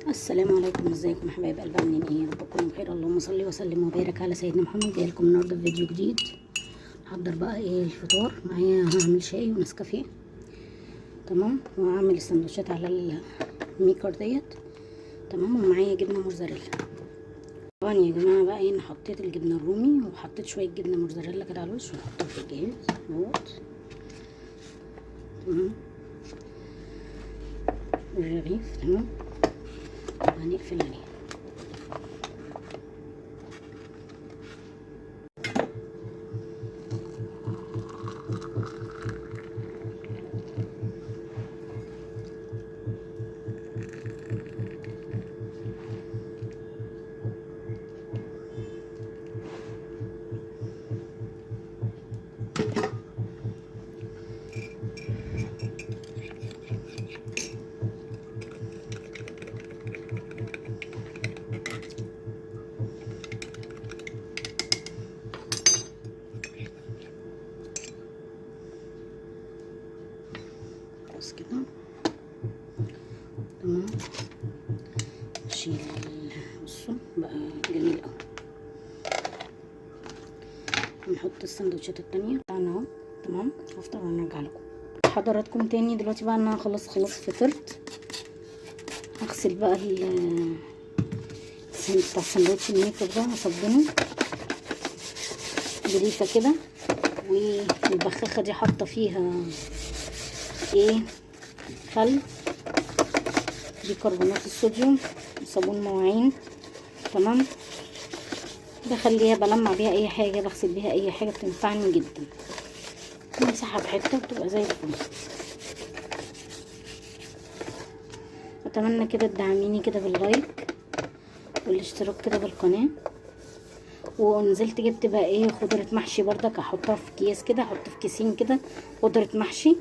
السلام عليكم، ازيكم يا حبايب قلبي؟ عاملين ايه؟ يا رب تكونوا بخير. اللهم صل وسلم وبارك على سيدنا محمد. جاي لكم النهارده في فيديو جديد. هحضر بقى ايه الفطار معايا. هعمل شاي ونسكافيه، تمام، وهعمل السندوتشات على ال maker ديت، تمام. ومعايا جبنه موزاريلا. طبعا يا جماعة بقى ايه، انا حطيت الجبنة الرومي وحطيت شوية جبنه موزاريلا كده على الوش ونحطها في الجهاز اهوت، تمام. الرغيف تمام، وهنقفل عليه. بس كده تمام. نشيل، بصوا بقى جميل قوي. نحط السندوتشات التانية بتاعنا اهو، تمام. هفطر ونرجع لكم حضراتكم تاني. دلوقتي بقى انا خلاص فطرت. هغسل بقى بتاع السندوتش ال maker ده، هصبنه بليفه كده. والبخاخه دي حاطه فيها ايه؟ خل، بيكربونات الصوديوم، وصابون مواعين، تمام. بخليها بلمع بيها اي حاجة، بغسل بيها اي حاجة، بتنفعني جدا. نمسحها بحته وتبقى زي الفل. اتمنى كده تدعميني كده بال like والاشتراك كده بالقناة. ونزلت جبت بقى ايه خضرة محشي بردك، احطها في اكياس كده، احط في كيسين كده خضرة محشي،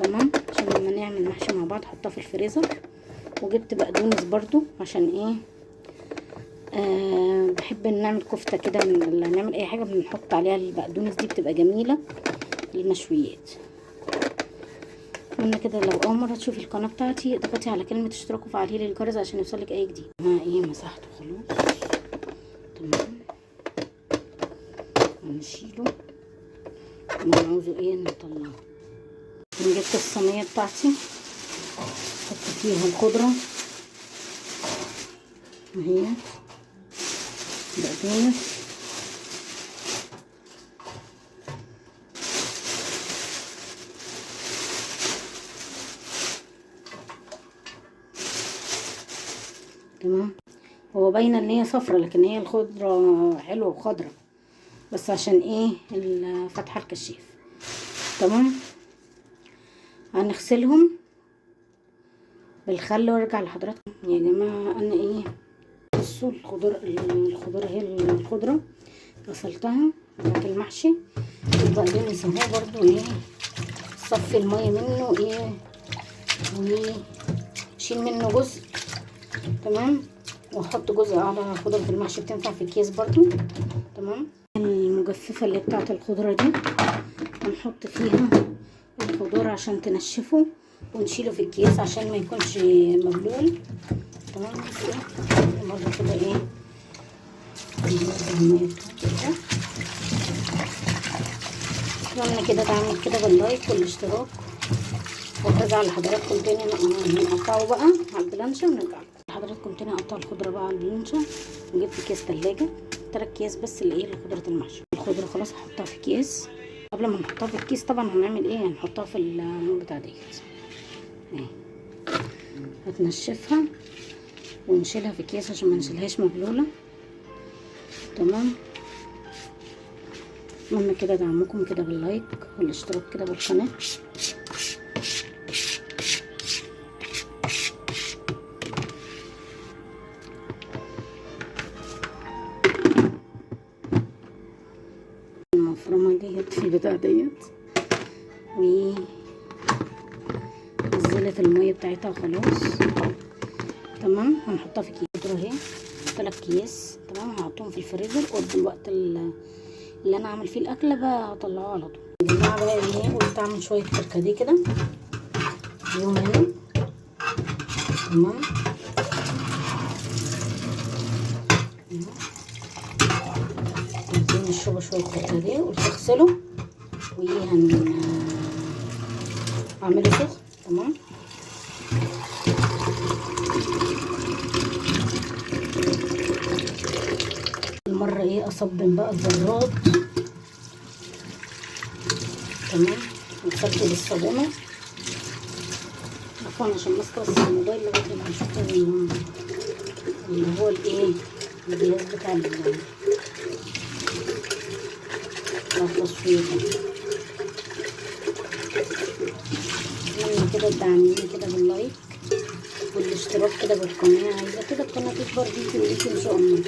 تمام، عشان لما نعمل محشي مع بعض احطها في الفريزر. وجبت بقدونس برضو عشان ايه، بحب ان نعمل كفته كده، من نعمل اي حاجة بنحط عليها البقدونس دي، بتبقى جميلة للمشويات. اتمنى كده لو اول مرة تشوفي القناة بتاعتي اضغطي على كلمة اشتراك وفعلي لي الجرس عشان يوصلك اي جديد. ها ايه، مسحته خلاص، تمام. هنشيله ونعوزه ايه نطلعه. جبت الصينية بتاعتي، احط فيها الخضرة اهي، بقدونس، تمام. هو باينة ان هي صفرة لكن هي الخضرة حلوة وخضره، بس عشان ايه الفتحة الكشاف، تمام. هنغسلهم بالخل وارجع لحضراتكم. يا جماعة انا ايه، بصوا الخضار هي الخضرة غسلتها بتاعت المحشي. البقدونس اهو برضو ايه، صفي المية منه ايه وشيل منه جزء، تمام، واحط جزء على خضرة المحشي، بتنفع في اكياس برضو، تمام. المجففه اللي بتاعت الخضرة دي هنحط فيها الخضار عشان تنشفه ونشيله في الكيس عشان ما يكونش مبلول، تمام. برضه كده ايه كده. اتمنى كده تعمل كده بال like والاشتراك، وارجع لحضراتكم تاني. نقطعه بقى على البلانشا ونرجع لحضراتكم تاني. اقطع الخضرة بقى على البلانشا. وجبت كيس تلاجة، 3 اكياس بس اللي ايه لخضره المحشي. الخضرة خلاص هحطها في كيس. قبل ما نحطها في الكيس طبعا هنعمل ايه، هنحطها في البتاع ديت اهي، هتنشفها ونشيلها في اكياس عشان ما نشيلهاش مبلوله، تمام. اتمنى كده دعمكم كده بال like والاشتراك كده بالقناة. المفرمه ديت في البتاع ديت و نزلت المية بتاعتها خلاص، تمام. هنحطها في كيس اهي، 3 اكياس، تمام. هحطهم في الفريزر قرب الوقت اللي انا اعمل فيه الاكلة بقى هطلعه على طول. يا جماعة بقى ايه، قلت اعمل شوية كركديه كده يوم هنا، تمام. هنشربه شوية كركديه. قلت اغسله وهن اعمله سخن. تمام. المرة ايه اصبن بقى الزرات. تمام. غسلته بالصابونه، عفوا عشان ماسكه بس الموبايل لغاية ما اشوف اللي هو الايه الجهاز بتاع التصوير ده. اتمنى كده تدعميني كده باللايك والاشتراك كده بالقناة، عايزه كده القناة تكبر بيكي وليكي ان شاء الله.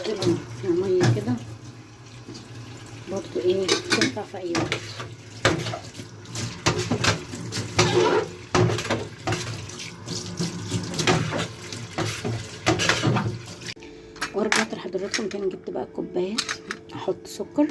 كده فيها مية كده برضو ايه تنفع في اي وقت. ورجعت لحضراتكم تاني، جبت بقى كوبايات احط سكر.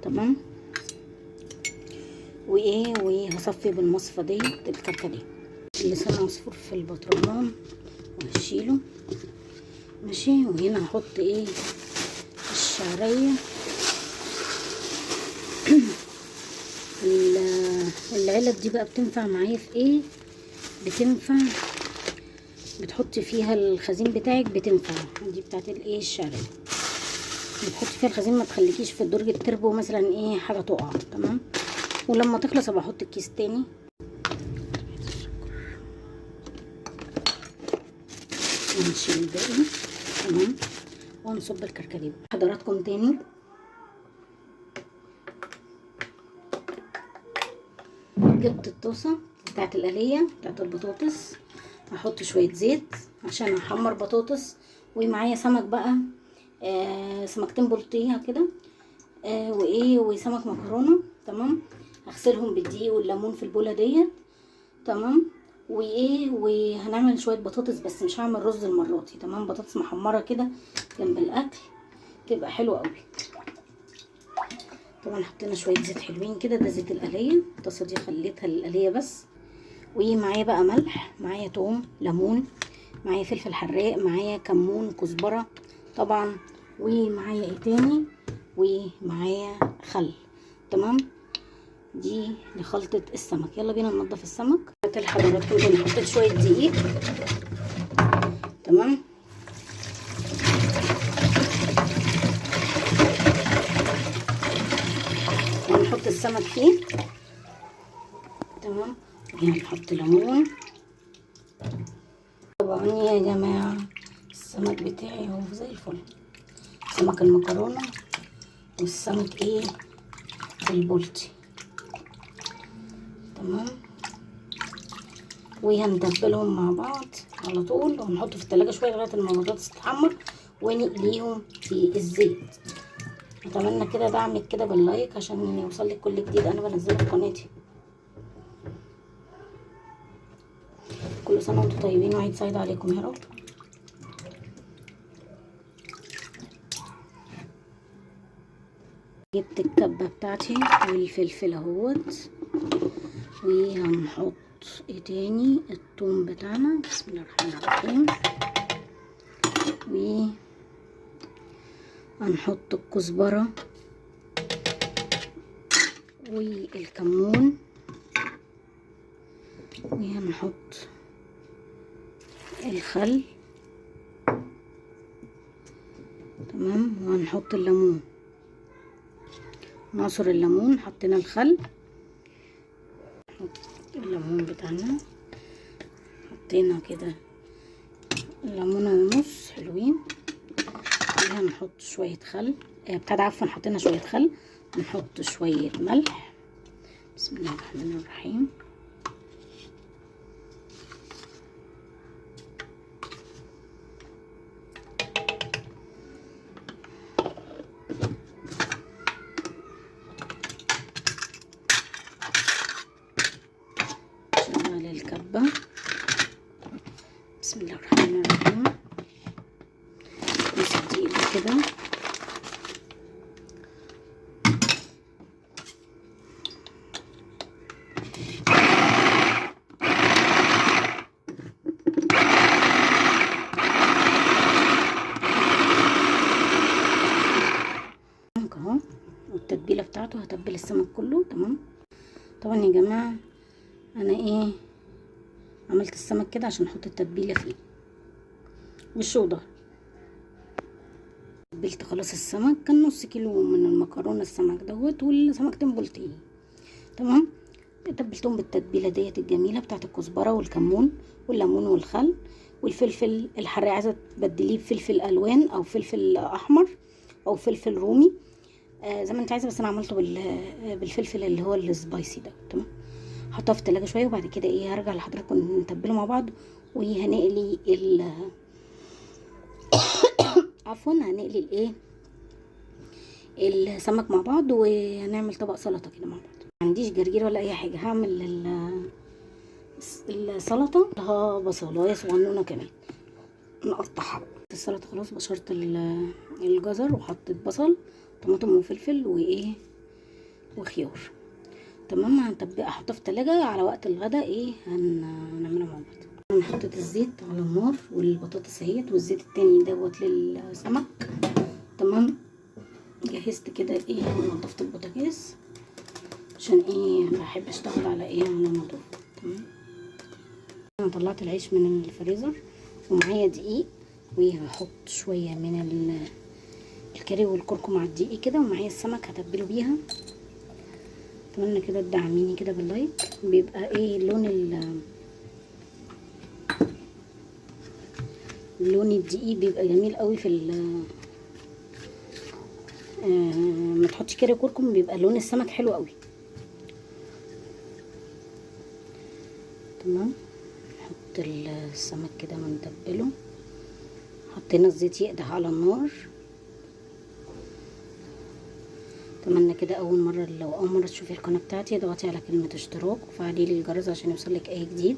تمام. وايه وهصفي بالمصفى ديت الكركديه. لسان عصفور في البطرمان وهشيله. ماشي. وهنا هحط ايه الشعرية. العلب دي بقى بتنفع معايا في ايه؟ بتنفع بتحطي فيها الخزين بتاعك، بتنفع دي بتاعت الايه الشعرية، بتحطي فيها الخزين ما تخليكيش في الدرج التربو مثلا ايه حاجة تقع. تمام. ولما تخلص ابقى احط الكيس تاني. ونشيل الباقي. تمام. ونصب الكركديه حضراتكم تاني. جبت الطاسه بتاعت القليه بتاعت البطاطس، هحط شوية زيت عشان احمر بطاطس، ومعايا سمك بقى، سمكتين بلطيه كده، وايه وسمك مكرونه. تمام. هغسلهم بالدقيق والليمون في البوله ديت. تمام. وايه وهنعمل شوية بطاطس، بس مش هعمل رز المرة دي. تمام. بطاطس محمرة كده جنب الاكل تبقى حلوة قوي. طبعا حطينا شوية زيت حلوين كده، ده زيت القليه، الطاسه دي خليتها للقليه بس. ومعايا بقى ملح، معايا توم، ليمون، معايا فلفل حراق، معايا كمون، كزبره طبعا، ومعايا ايه تاني، ومعايا خل. تمام. دي لخلطه السمك. يلا بينا ننضف السمك. لحضراتكم تاني حطيت شوية دقيق. تمام. ونحط السمك فيه. تمام. وهنحط ليمون. طبعا يا جماعة السمك بتاعي هو زي الفل، سمك المكرونه والسمك ايه البلطي. تمام. وهنتبلهم مع بعض على طول، ونحطه في التلاجة شوية لغاية ما البطاطس تتحمر، ونقليهم في الزيت. اتمنى كده دعمك كده باللايك عشان يوصلك كل جديد انا بنزله في قناتي. كل سنة وانتم طيبين وعيد سعيد عليكم يا رب. جبت الكبه بتاعتي والفلفل اهوت، وهنحط ايه تاني الثوم بتاعنا. بسم الله الرحمن الرحيم. وهنحط الكزبره والكمون، وهنحط الخل. تمام. وهنحط الليمون، نعصر الليمون. حطينا الخل، الليمون بتاعنا حطينا كده ليمونه ونص حلوين. هنحط شوية خل بتاع ده، عفوا حطينا شوية خل. نحط شوية ملح. بسم الله الرحمن الرحيم. شغل الكبه. بسم الله الرحمن الرحيم. نص دقيقة كده. السمك كله. تمام. طبعا يا جماعة انا ايه عملت السمك كده عشان احط التتبيله فيه وشه وظهر. تبلت خلاص السمك، كان نص كيلو من المكرونه السمك دوت والسمكتين بلطيين. تمام. تبلتهم بالتتبيله ديت الجميلة بتاعت الكزبره والكمون والليمون والخل والفلفل الحراق. عايزه تبدليه بفلفل الوان او فلفل احمر او فلفل رومي، زي ما انت عايزه، بس انا عملته بالفلفل اللي هو ال spicy ده. تمام. حطها في التلاجة شوية، وبعد كده ايه هرجع لحضراتكم نتبله مع بعض، وهنقلي ال عفوا هنقلي الايه السمك مع بعض، وهنعمل طبق سلطة كده مع بعض. ما عنديش جرجير ولا اي حاجة، هعمل السلطة لها بصلايه صغنونه كمان نقطعها. السلطة خلاص بشرت الجزر وحطيت بصل طماطم وفلفل وايه وخيار. تمام. هنطبق احطها في التلاجة على وقت الغدا، ايه هنعملها مع بعض. انا حطيت الزيت على النار والبطاطس اهيت، والزيت التاني دوت للسمك. تمام. جهزت كده ايه ونضفت البوتاجاز عشان ايه بحب اشتغل على ايه على نضافه. تمام. انا طلعت العيش من الفريزر ومعايا دقيق، وهحط شوية من الكاري والكركم على الدقيق كده، ومعايا السمك هتبله بيها. اتمنى كده تدعميني كده بال like، بيبقى ايه لون لون الدقيق بيبقى جميل قوي في ما تحطش كاري وكركم بيبقى لون السمك حلو قوي. تمام. نحط السمك كده ونتبله. حطينا الزيت يقدح على النار. اتمنى كده اول مرة، لو اول مرة تشوفي القناة بتاعتي اضغطي على كلمة اشتراك وفعلي لي الجرس عشان يوصلك اي جديد.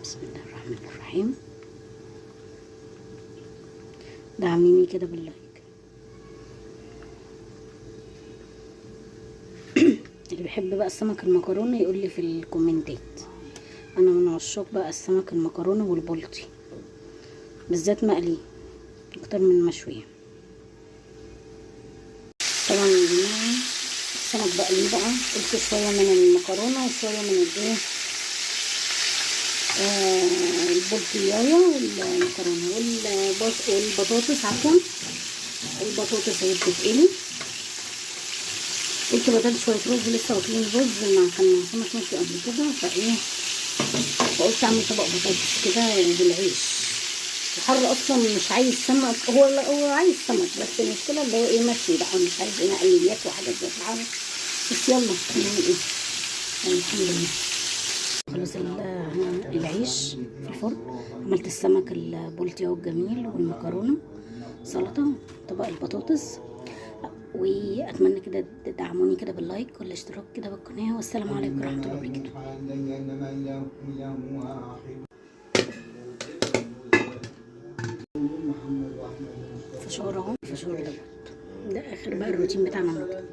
بسم الله الرحمن الرحيم. دعميني كده بال like. اللي بيحب بقى السمك المكرونه يقول لي في الكومنتات. انا من عشاق بقى السمك المكرونه والبلطي، بالذات مقلي اكتر من مشوية. طبعا يا جماعة السمك بقليه بقى، قلت شوية من المكرونه وشوية من الايه البلطيايه والمكرونه والبطاطس، عفوا البطاطس اهي بتتقلي. قلت بدل شوية رز، لسه واكلين رز مع كان سمك مشوي قبل كده، فايه فقلت اعمل طبق بطاطس كده بالعيش. الحر اصلا مش عايز سمك، هو عايز سمك، بس المشكلة اللي هو ايه مشوي بقى، مش عايز ايه مقليات وحاجات زي كده. بس يلا نعمل ايه يعني، الحمد لله. خلاص العيش في الفرن، عملت السمك البلطي اهو الجميل والمكرونه سلطة طبق البطاطس. واتمنى كده تدعموني كده باللايك والاشتراك كده بالقناة، والسلام عليكم ورحمة الله وبركاته. فشار اهو، فشار دوت ده اخر بقى الروتين بتاعنا النهارده.